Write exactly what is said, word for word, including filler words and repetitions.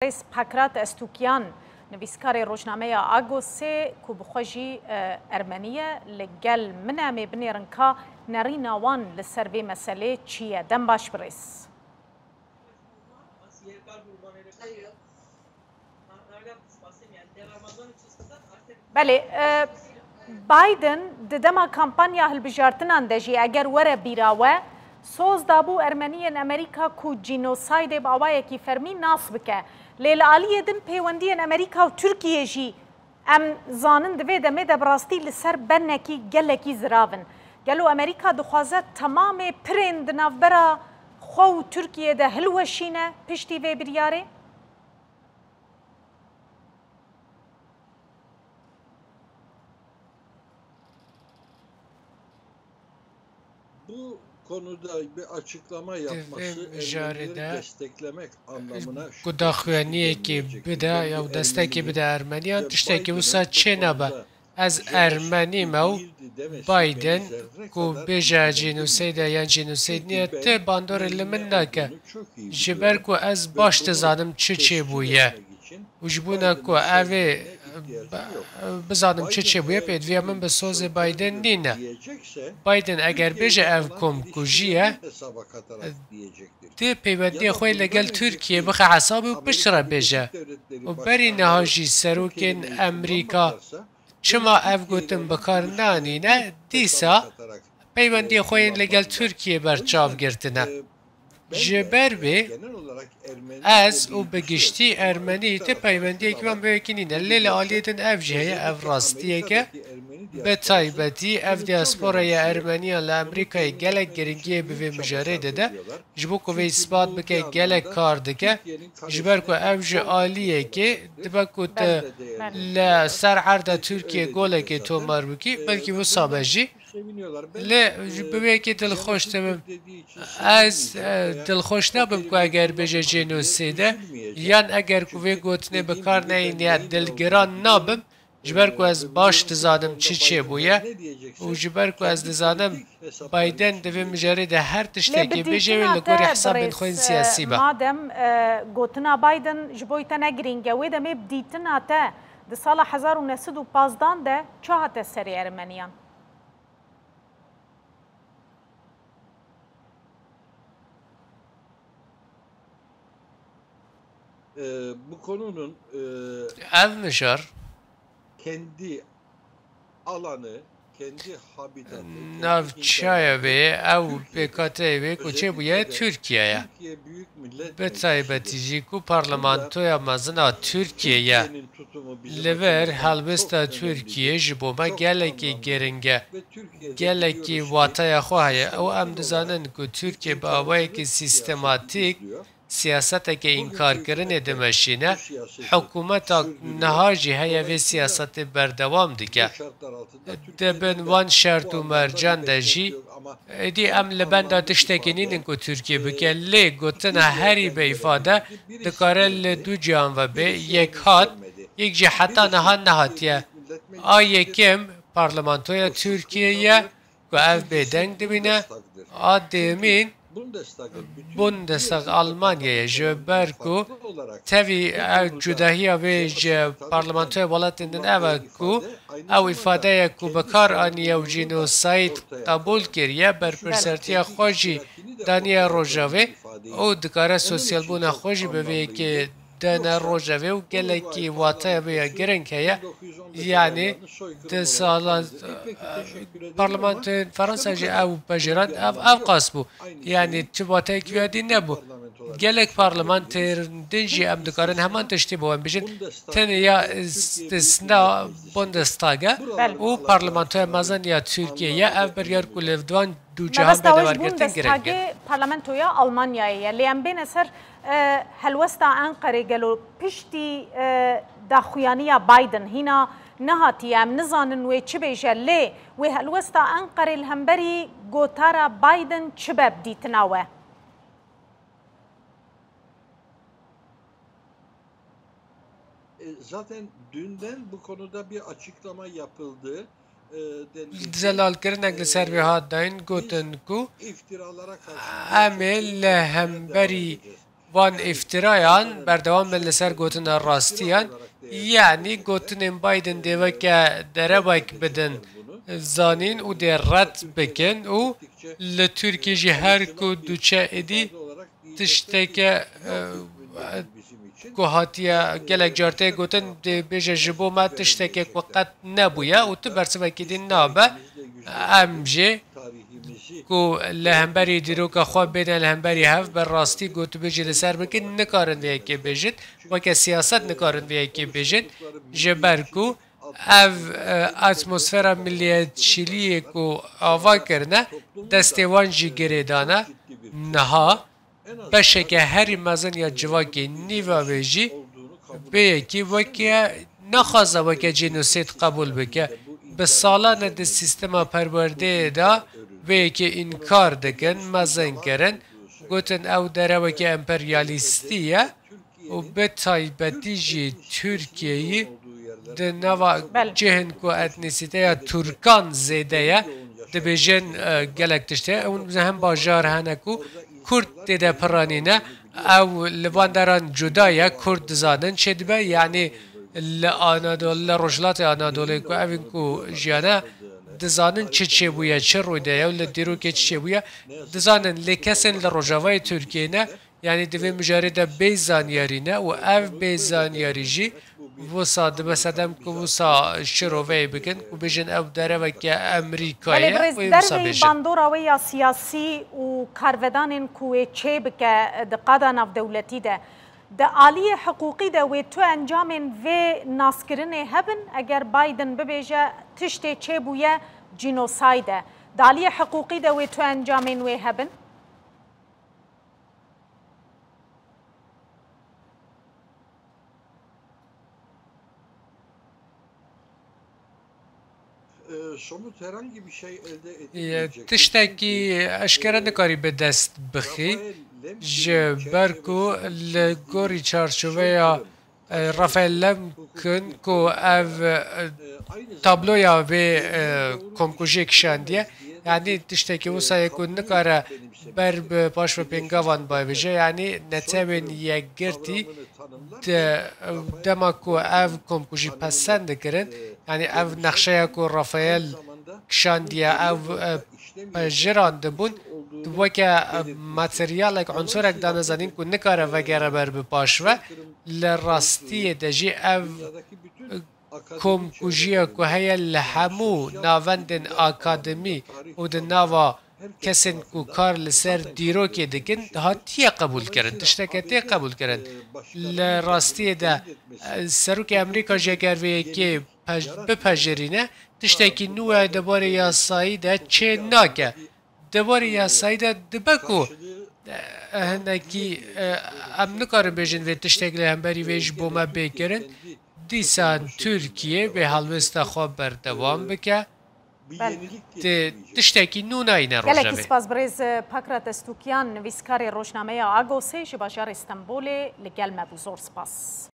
Rêz Pakrat Estûkiyan, nivîskarê rojnameya Agosê ku bi xwe jî, e, Ermenî ye, li gel min e, em ê binêrin ka nerîna wan li ser vê meselê çi ye. Dem baş birêz. Belê, e, Biden di dema kampanya hilbijartinan de jî eger were bîra we, soz dabû Ermeniyên Amerîka ku cînosaydê bi awayekî fermî nas bike. Lê li aliyê din pêwendiyên Amerîka û Tirkiyê jî em zanin di vê demê de bi rastî li ser benekî gelekî zirav in. Gelo Amerîka dixwaze temamê pirên di navbera xwe û Tirkiyê de hilweşîne piştî vê biryarê? Bu konuda bir açıklama Di vê yapması mijarê Ermenileri de desteklemek anlamına ku şüphesiz daxuyaniyekî gelmeyecektir. bide Kendi ya û destekî Ermenileri bide Ermeniyan, ve tiştekî Biden'ın wisa çênabe. tutumunda Ez Ermenî me û Biden ku bêje cînûseyde yan cînûseyd niye, ti bandorê li min nake. Ji ber ku ez baş dizanim çi çêbûye û ji bona ku ev ê bizanim çi çêbûye, pêdiviya min bi sozê Biden nîne. Biden eger bêje ev komkujî ye, dê peywendiyê xwe li gel Tirkiyê bixe hesabê û piştre bêje. Û berî niha jî serokên Emrîka çima ev gotin bi kar nanîne, dîsa peywendiyê xwe yên li gel Tirkiyê berçav girtine. Ji ber vê ez û bi giştî Ermenî ti peywendiyekî van vê yekê nîne. Lê li aliyê din ev jî heye, ev rastiyek e. Bi taybetî ev diasporaya Ermeniyan li Amerîkayê gelek giringiyê bi vê mijarê dide. Ji bo ku vê îspat bike, gelek kar dike. Ji ber ku ev ji aliyekê dibe ku tu li ser erda Tirkiyê golekê tomar bikî, belkî wisa be jî. Lê ji bi wê yekê dilxweş dibim. Ez, e, dilxweş nabim ku eger bêje jênosêde, yan eger ku vê gotinê bi kar neyîne, dilgiran nabim. Ji ber ku ez baş dizanim çi çêbûye û ji ber ku ez dizanim Biden di vê mijarê de her tiştekî bêje wê li gorî hesabên xwe yên siyasî be. Madem, e, gotina Biden ji bo te ne girîng e, wê demê bi dîtina te di sala hezar û neh sed û pazdan de çi hate serê Ermeniyan? Ee, bu konunun, e, Ev mijar kendi alanı, kendi habitatı, kendi navçeya wê, ew pêkateyê wê ku çêbûye Tirkiye ye. Bi taybetî jî ku parlamentoya mezin a Tirkiye ye. Li vir helwesta Tirkiye ji bo me gelekî giring e. Gelekî wateya xwe heye. Ew em dizanin ku Tirkiye bi awayekî sîstematîk siyaseteke înkarkirinê dimeşîne. Hikûmeta niha jî heye vê siyasetê berdewam dike. Di bin wan şert û mercan de jî êdî em li benda tiştekî nînin ku Tirkiye bike. Lê gotina herî bi îfade dikare li du cihan ve bê. Yek hat, yek jî heta niha nehatiye. A yekem parlamentoya Tirkiye ye ku ev bêdeng dibîne. A dêmîn Bundestag Almanya ye, ji ber ku tevî ev cudahiya wê ji parlamentoya welatên din ev e ku ew îfadeyek ku bi kar aniye û jînosayd qebûl kiriye, berpirsertiya xwe jî daniye Rojavê û dikare sosyalbûna xwe jî bi vê yekê dene Rojavê û gelekî wateya wê ya giring heye. Yanî di sala, e, parlamentoyên Fransa jî ew pejirand, ev, ev qas bû. Yanî çi wateyekî wê dî nebû. Gelek parlamentêr din jî em dikarin heman tiştî bo em bijin. Tenê ya istisna Bundestag e û parlamentoya mezin ya Tirkiye ye. Ev biryar ku li van du cihan bê dewargirtin giring e. Parlamentoya Almanyayê ye. Lê em bêne ser, e, helwesta Enqerê. Gelo piştî, e, daxuyaniya Biden hîna nehatiye? Em nizanin wê çi bêje, lê wê helwesta Enqerê li hemberî gotara Biden çi be bi dîtina we? E, zaten dünden bu konuda bir açıklama yapıldı. Zelalkirinek li ser vê hat dayîn, gotin ku em ê li hemberî van îftirayan berdewam bin li ser gotina rastiyan, yanî gotinên Biden dê weke derebek bidin zanîn û dê red bikin û li Tirkiyê jî her ku diçe êdî tişteke, e, ku hatiye gelek car tê gotin, dê bêje ji bo me tişteke ku qet nebûye û tu bersivekî din nabe. Em jî ku li hemberî dîroka xwe bêne li hemberî hev, bi rastî gotûbêjî li ser bikin, nikarin vê yekê bêjin. Weke siyaset nikarin vê yekê bêjin. Ji ber ku ev, e, atmosfera milliyetçiliyê ku ava kirine, destê wan jî girê dane. Niha beşeke herî mezin ya civakê nîva wê jî vê yekê weke nexwaze weke cînosîd qebûl bike. Bi salan e di sîstema perwerdeyê de vê yekê înkar dikin, mezin kirin. Gotin ew dereweke emperyalîstî ye û bi taybetî jî Tirkiyeyî di nava Belê. cihên ku etnîsîteya Tirkan zêde ye, dibêjin, e, gelek tişt heye. Ew hem bajar hene ku Kurd tê de piranîne. Ew li van deran cuda ye. Kurd dizanin çê dibe. Yanî li Anadolu, li Rojhilatê Anadolê ku ev in ku jiyane dizanin çi çêbûye, çi rûy daye û li dîrokê çi çêbûye dizanin. Lê kesên li Rojavayê Tirkiyeyê ne. Yanî di vê mijarê de bê zanyarî ne û ev bê zanyarî jî wisa dibe sedem ku wisa şiroveyê bikin ku bêjin ew dereveke Amerîkayê Belê, birêz, wê wisa derveyî bêjin. Bandora wê ya siyasî û karvedanên ku wê çê bike di qada navdewletî de, di aliyê hiqûqî de wê tu encamên vê naskirinê hebin? Eger Biden bibêje tiştê çêbûye cînosayd e, di aliyê hiqûqî de wê tu encamên wê hebin? Ye, tiştekî eşkere nikarî bi dest bixî, ji ber ku li gorî çarçoveya, e, Rafael Lemkin ku ev, e, tabloya vê, e, komkujiyê kişandiye, yanî tiştekî wisa ye ku nikare ber bi paş ve pêngavan bavêje, yanî Netewên Yekgirtî de, dema ku ev komkujî pesend dikirin, yanî ev nexşeya ku Rafael kişandiye, ev, e, pejirandibûn, weke, e, materyalek, unsurek dane zanîn ku nikare vegere ber bi paş ve, li rastiyê de jî ev, e, komkujiya ku heye li hemû navendên akademî û di nava kesên ku kar li ser dîrokê dikin, hatiye qebûlkirin, tişteke tê qebûlkirin. Li rastiyê de, e, Serokê Amerîka jî eger vê yekê pej-, bipejirîne, tiştekî nû ye di barê yasayî de çê nake. Di barê yasayî de dibe ku, e, hinekî, e, em nikarin bêjin vê tiştek li hemberî vê ji bo me bê kirin. Dîsan Tirkiye vê helwesta xwe berdewam bike. Belê. Ti-, tiştekî nû nayîne Gelekî rojevê. Spas birêz Pakrat Estûkiyan, nivîskarê rojnameya Agosê ji bajarê Stenbolê li gel me bû. Zor spas.